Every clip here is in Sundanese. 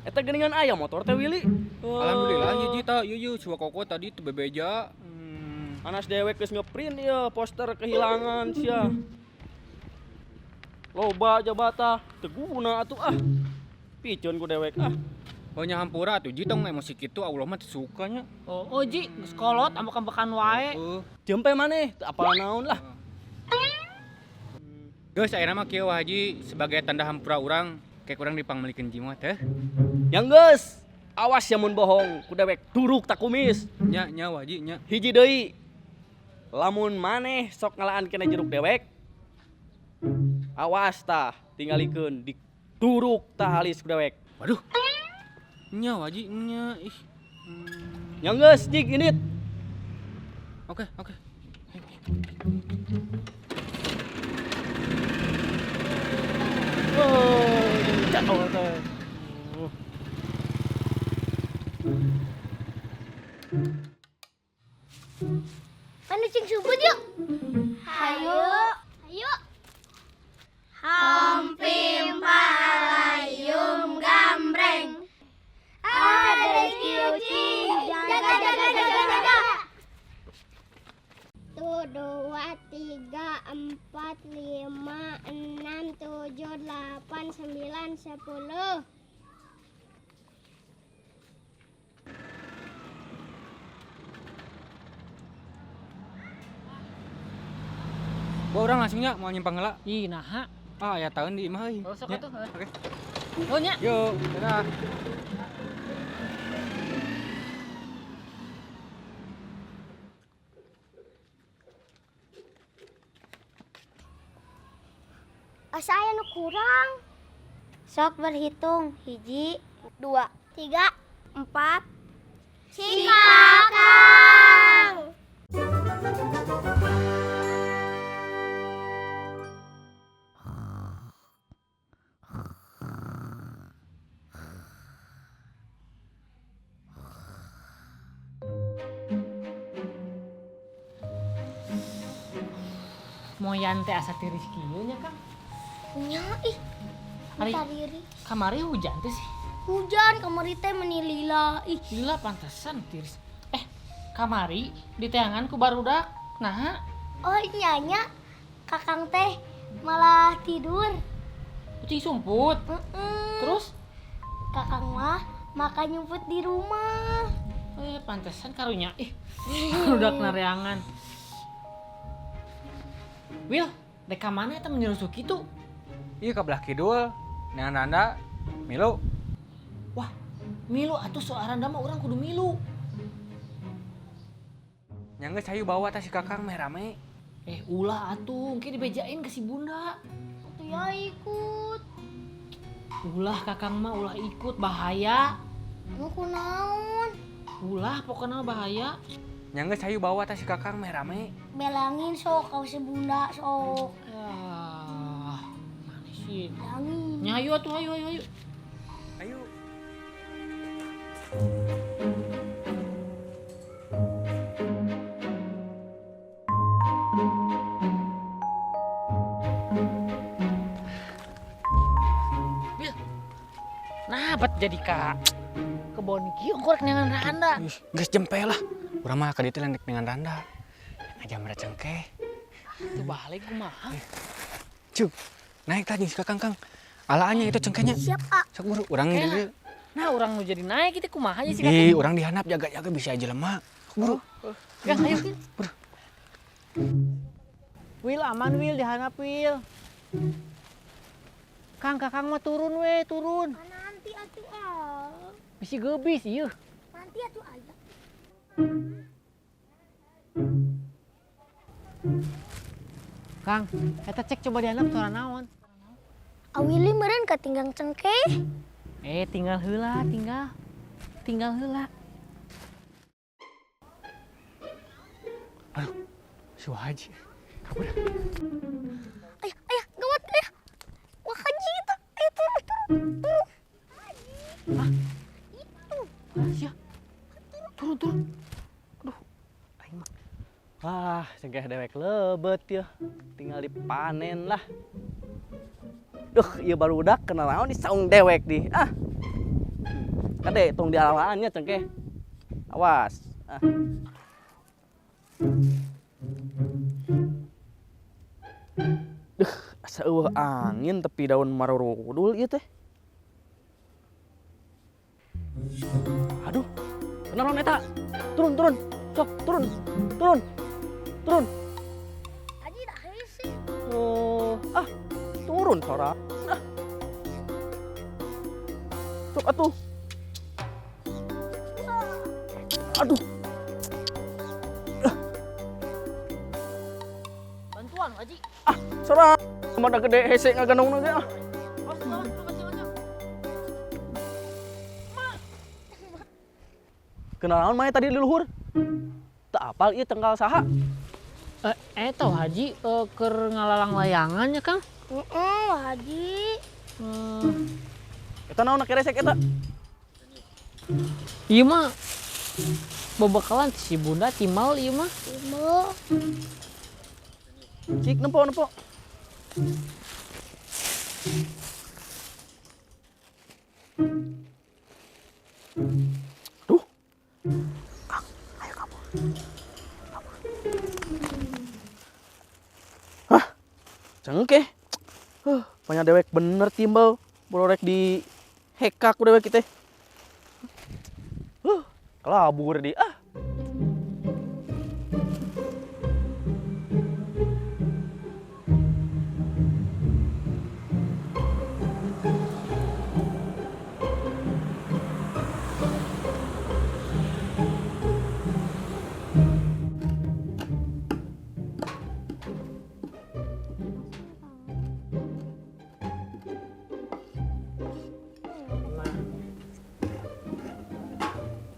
Eta geuningan aya motor teh Willy. Alhamdulillah ya Ji tah ieu ieu si Wakoko tadi teu bebeja. Anas dewek geus ngeprint ieu poster kehilangan sia. Loba jabata teu guna atuh ah. Piceun ku dewek ah. Oh nya hampura atuh Ji tong emosi kitu Allah mah teu suka nya. Oh, Ji, geus kolot ambek-ambekan wae. Heeh. Jempe maneh teu apal naon lah. Geus ayeuna mah kieu Wah Haji sebagai tanda hampura urang kayak kurang dipangmelikeun jimat teh. Yang geus, awas ya mun bohong, ku dewek duruk tak kumis. Nya nya Wah Haji nya. Hiji deui. Lamun maneh sok ngalaan kena jeruk dewek. Awas tah, tingalikeun diduruk tah halis ku dewek. Waduh. Nya Wah Haji nya ih. Yang geus jig init. Oke, oke. Oh, jatuh teh. Mana cing subut yuk. Hayu. Hayu. Hampim palayum gambreng. Ada rezeki ucing. Jaga jaga jaga jaga. 1, 2, 3, 4, 5, 6, 7, 8, 9, 10. Gua orang langsungnya mau nyimpang heula. Ih, naha. Ah, aya taun di imah euy. Oh, sok atuh. Oke. Oh nya. Yuk, dadah. Asa aya nu kurang. Sok berhitung. 1, 2, 3, 4. Si Kakang. Moyan teh asa tiris kieu nya, Kang. Nya ih. Ari Tariri. Kamari hujan teh sih. Hujan kamari teh meni lila ih. Lila pantesan tiris. Kamari di teangan ku barudak. Naha? Oh nya nya Kakang teh malah tidur. Ucing sumput. Terus? Kakang mah makan nyumput di rumah. Pantesan karunya. Ih, barudak nareangan. Wil, dek ka mana eta menyuruh kitu? Iya ka belah kidul, neangan Randa, milu. Wah, milu atuh soal Randa mah urang kudu milu. Nya geus hayu bawa tah si Kakang meh rame. Ulah atuh, engke dibejain ke si Bunda. Atuh ya ikut. Ulah Kakang mah ulah ikut, bahaya. Mau kunaon? Ulah pokoknya bahaya. Nya geus hayu bawa tah si Kakang meh rame. Belangin sok kau si Bunda sok. Ah, mana sih? Belangin. Nya ayo atuh, ayo ayo ayo. Ayo. Bil. Nah, bet jadi ka kebon kieu korek neangan Randa. Ih, geus jempe lah. Urang mah ka dieu teh lain rek neangan Randa. Ngajamret cengkeh. Tuh balik kumaha? Cuk, naik tadi si Kakang, Kang. Alaannya itu cengkehnya. Siap, A. Sok buru, urang Oke di lah. dieu. Nah, urang nu jadi naik itu kumaha nya si Kakang? Ih, urang dihanap jaga-jaga bisa aja jelema. Sok buru. Oh, Kang, ayo. Buru. Wil, aman Wil, dihanap Wil. Kang, Kakang mah turun we, turun. Ah, nanti atuh, ah. Bisi geubis ieu. Nanti atuh aya. Kang, eta cek coba dihanap suara naon. Awili meureun katinggang cengkeh. Tinggal heula, tinggal. Tinggal heula. Aduh, si Wah Haji. Kabur. Ayah, ayah, gawat, ayah. Wah Haji itu, ayo turun, turun, turun. Hah? Itu. Sia. Turun, turun. Aduh, aing mah. Wah, cengkeh dewek lebet ya. Tinggal dipanen lah. Duh, ieu barudak kenal naon di saung dewek di. Ah. Kade tong dialalaan nya cengkeh. Awas. Ah. Duh, asa eueuh angin tepi daun marurudul ieu teh. Aduh, kenaon eta? Turun, turun. Sok, turun. Turun. Turun. Haji dah hese. Oh, ah, turun sora. Ah. Sok atuh. Aduh. Bantuan Haji. Ah, sora. Mana gede hese ngagandong ge ah. Kenalan mah tadi di luhur. Tak apal ieu tenggal saha. Tau Haji keur ngalalang layangan ya Kang? Heeh, Haji. Eta naon keresek eta? Ieu mah bebekalan si Bunda timal ieu mah. Timal. Cik nempo nempo. Duh. Kang, ayo kabur. Kabur. Hah? Cengkeh. Banyak dewek bener timbal. Bororek di hekak ku dewek kita. Kelabur di ah.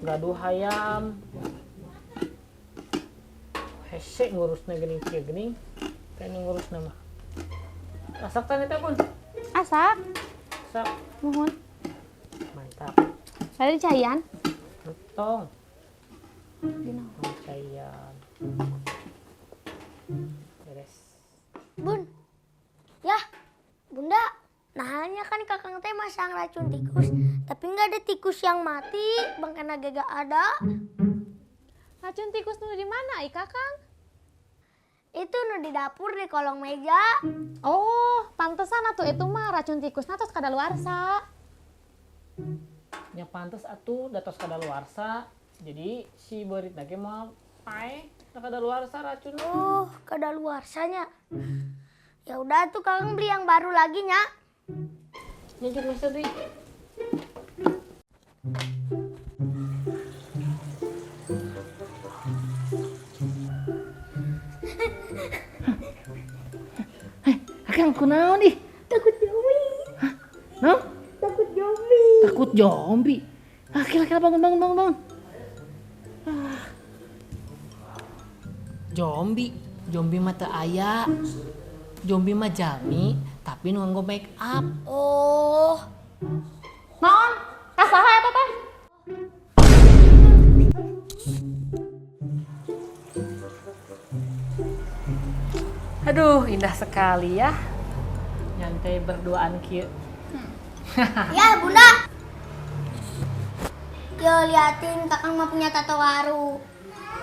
Gaduh hayam hese ngurusna geuning kieu geuning teh nu ngurusna mah asak teh eta Bun? Asak. Asak. Nuhun. Mantap. Ada caian? Entong. Dina. Caian. Beres. Bun. Ya, Bunda. Nah, hanya kan kakang teh masang racun tikus, tapi nggak ada tikus yang mati, bangkana gak ada. Racun tikus nu di mana, ai kakang? Itu nu di dapur di kolong meja. Oh, pantesan atuh itu mah racun tikusna tos kadaluarsa. Nya pantes atuh da tos kadaluarsa. Jadi si beurit ge moal paeh da kadaluarsa racun. Oh, kadaluarsanya. Ya udah tuh kakang beli yang baru lagi nya. Nyajut Mas Dri. Hei, akang kunaon ih? Takut zombie. Hah? Naon? Takut zombie. Takut zombie. Ah, kira-kira bangun bangun bangun bangun. Ah. Zombie, zombie mah teu aya. Zombie mah jalmi, tapi nu nganggo make up. Oh. Naon? Kasaha eta teh? Aduh, indah sekali ya. Nyantai berduaan kieu. Ya, Bunda. Yo liatin kakang mah punya tato baru.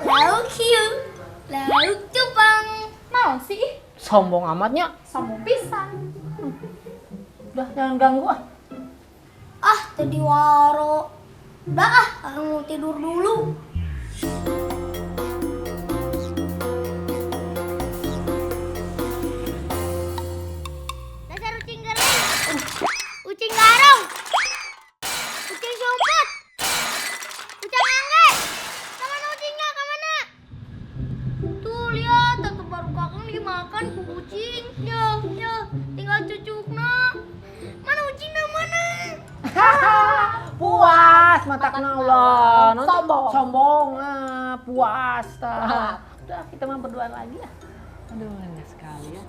Lauk hiu, lauk cupang. Naon sih? Sombong amatnya. Sombong pisan. Udah, jangan ganggu ah. Ah, tadi waro. Udah ah, kakang mau tidur dulu. Dasar ucing gering. Ucing garong. Ucing sumput. Ucing angge. Kamana ucingnya, kamana? Tuh lihat, tato baru kakang dimakan ku kucing. Ya, ya, tinggal cucukna. Mana ucingnya mana? Puas matakna ulah. Sombong. Sombong ah, puas tah. Udah kita mah berduaan lagi ya. Aduh, enak sekali ya.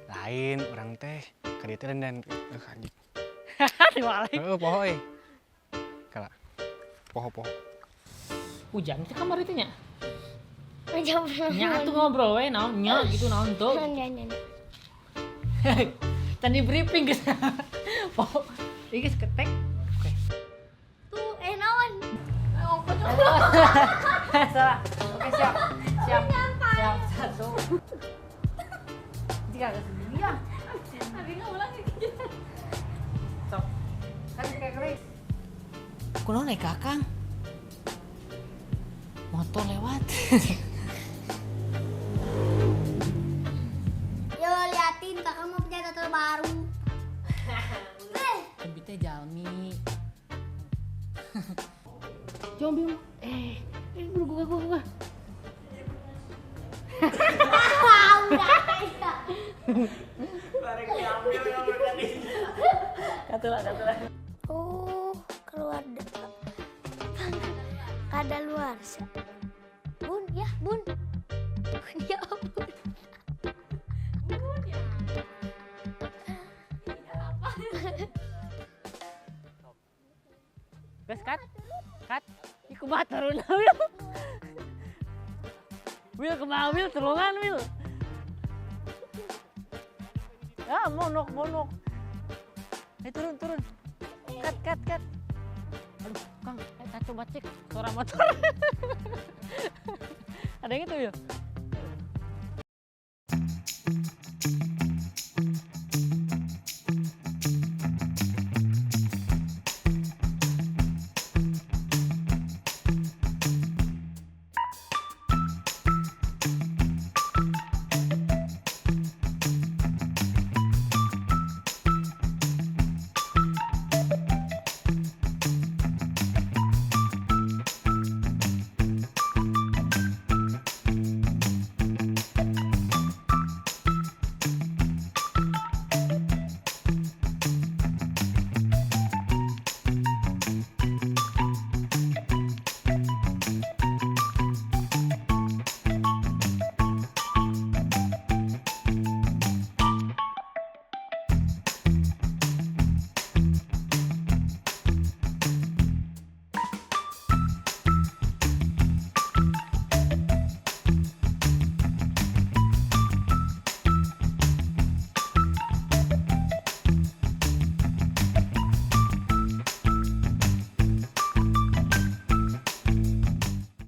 Lain orang teh ka dieu teh dan anjing. Diwalik. Heeh, poho euy. Kala. Poho-poho. Hujan di kamar itu nya. Nya Nya tuh ngobrol we naon nya gitu naon tuh. Nya, nya, nya. Can di briefing geus. Oh, ieu geus ketek. Oke. Tuh, naon? Salah. Oke, siap. Siap. Siap, satu. Jika geus ya. Tadi ngulang gitu. Sok. Kan kayak kering. Kunaon eh Kakang? Motor lewat. Yo liatin kakak mau punya motor baru. Abi teh jalmi. Jom. Gua. Udah. Katulah, katulah. Oh, keluar kadaluarsa. Bun, ya, Bun. Bun, ya, Bun. Bun ya. Iya, apa? Geus cut. Cut. Ih kumaha turunna, Wil. Wil kumaha Wil tulungan Wil. Ah, monok, monok. Turun, turun. Cut, cut, cut. Aduh, Kang, coba cek suara motor. Ada yang itu ya?